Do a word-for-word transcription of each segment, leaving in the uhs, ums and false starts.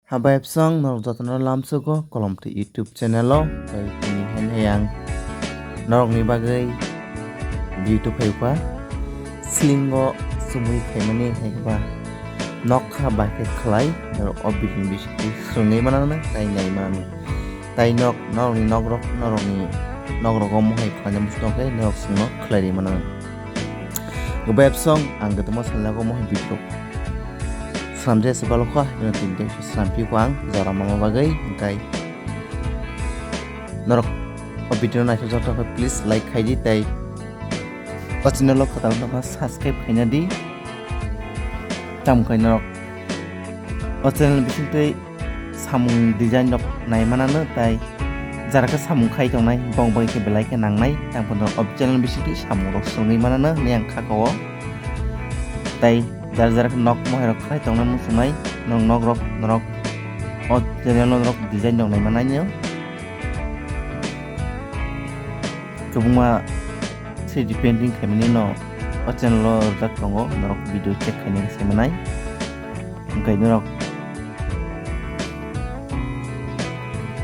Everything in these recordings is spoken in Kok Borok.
Habai bwsong norok jotono lamsogo Kolomthwi YouTube channel o. Tei tini hai hai ang norokni bagwi video phaiba slingo sumui khaimani hai ba nokha bai khe khlai norok o video ni bisingtwi swrwngwi manano tei nai manano. Tei nok norokni nokrok norokni nokrogo mohai khlaina muchungno khe norok chwngno khlai rwi manano. Habai bwsong ang kwtangma salnago mohai video. Swnamjaya se balokha, ino tin ten swnamphiko ang jora mama bagwi, hwnkhe norok o video no naithok jora khe please like khaidi tei o channel o kwtal wngkha subscribe khaina di. Tamo khe norok o channel bisingtwi samung design rok nai manano tei jara khe samung khai tongnai bong bai khe belai khe nangnai tamo khe norok o channel bisingtwi samung rok swrwngwi manano hwnwi ang kha kao. Tei jar jar khe nok mohai rok khlai tongna muchungnai norok nok rok norok o channel o norok design rok nai manai no kwbangma three D painting khaimani no o channel o rijak tongo norok video check khaina sai manai. Hwnkhe norok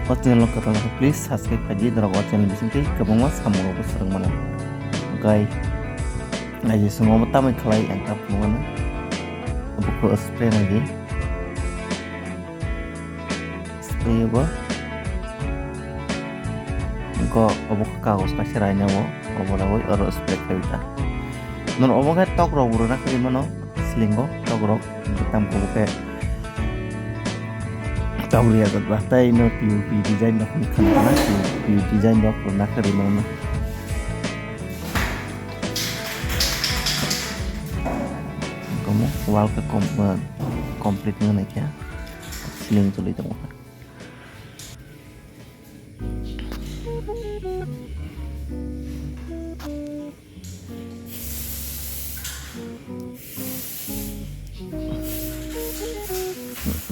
o channel o kwtal khe please subscribe khaidi norok o channel bisingtwi kwbangma samung rok swrwng mano. Hwnkhe Naidi swngo omo tamni khlai ang ta phunukgano. Obo khe spray naidi. Spray obo. Go obo khe kagos kaisa raina o. Obo rawi oro spray khai ta. Non obo khe tok rok bo rwna khe mano. Slingo tok rok. Tam obo khe. Tok riya jat ba. Tai no P O P design rok ni khana khana. P O P design rok rwna khe mano. Kamu wall ke kom-, eh, complete nang naikha. Ceiling tuli tongo.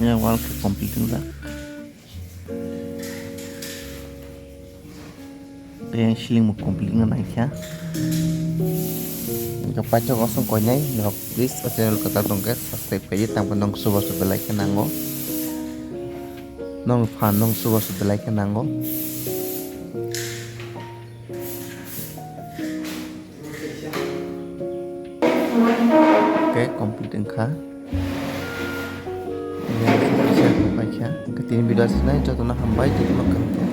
Ya, wall ke complete nang. Tei ceiling bo complete wngna naikha. Hwnkhe paithak osong koinai norok please o channel kwtal tongkhe subscribe khaidi tangkhe nong subasu belai khe nango. Nong phan nong subasu belai khe nango. Hwnkhe complete wngkha. Hwnkhe tini video sinai jotono hambai jotono kaham khe.